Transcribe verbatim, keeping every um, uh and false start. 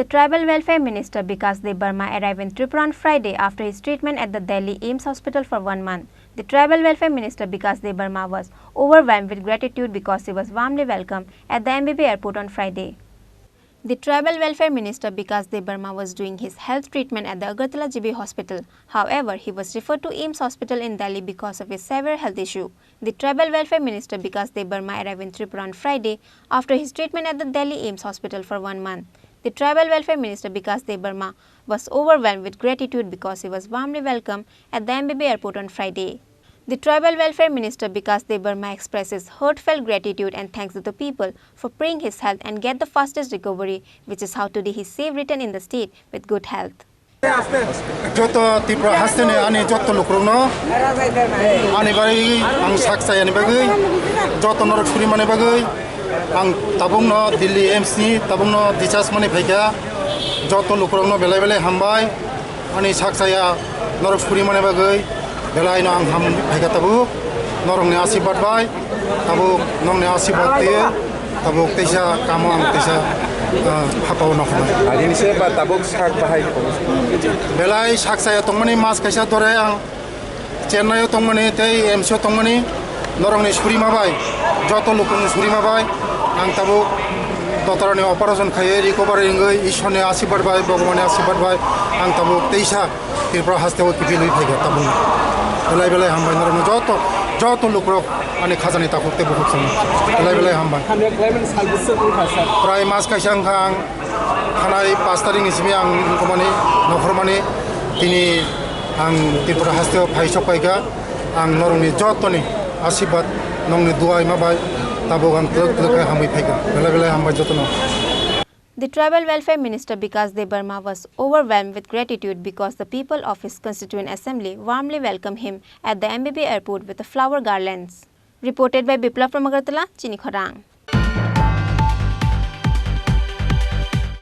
The Tribal Welfare Minister Bikash Debbarma arrived in Tripura on Friday after his treatment at the Delhi AIIMS hospital for one month. The Tribal Welfare Minister Bikash Debbarma was overwhelmed with gratitude because he was warmly welcomed at the M B B airport on Friday. The Tribal Welfare Minister Bikash Debbarma was doing his health treatment at the Agartala G B hospital. However, he was referred to AIIMS hospital in Delhi because of his severe health issue. The Tribal Welfare Minister Bikash Debbarma arrived in Tripura on Friday after his treatment at the Delhi AIIMS hospital for one month. The Tribal Welfare Minister Bikash Debbarma was overwhelmed with gratitude because he was warmly welcomed at the M B B airport on Friday. The Tribal Welfare Minister Bikash Debbarma expresses heartfelt gratitude and thanks to the people for praying his health and get the fastest recovery, which is how today he safe returned in the state with good health. Joto Tripura hasteni ani joto lukurokno ani bai ang sak chayani bagwi, joto norok suri mani bagwi ang tabukno Delhi AIIMS ni tabukno discharge mani phaikha. Joto lukurokno belai belai hambai. Ani sak chaya norok suri mani bagwi belai no ang ham phaikha tabuk. Norokni asirwad bai tabuk, nokni asirwad twi tabuk teisa kamo ang teisa, ah, hapao nokho. Agini se ba tabuk sak bahai. Belai sak chaya tongmani mas kaisa dore ang Chennai o tongmani tei AIIMS o tongmani norokni surima bai, joto lukungni surima bai ang tabuk dotorani operation khaiwi recovery wngwi Ishwarni asirwad bai, Bhagwani asirwad bai ang tabuk teisa Tripura hasteo kiphilwi phaikha tabukno. Belai belai hambai norokno joto, joto lukurok ani khajani takhuk tei bukhuk simi. Belai belai hambai. Hamya khlaimani sal bwswk wngkha, sir? Prai mas kaisa wngkha ang khanai pash tarikni simi ang wngkha mani nokhormani tini ang Tripura hasteo phai sok paikha. Ang norokni jotoni asirwad, nokni dua ima bai tabuk ang twlwk twlwk khe hamwi phaikha. Belai belai hambai jotono. The Tribal Welfare Minister Bikash Debbarma was overwhelmed with gratitude because the people of his constituent assembly warmly welcomed him at the M B B airport with the flower garlands. Reported by Biplab from Agartala, Chini Khorang.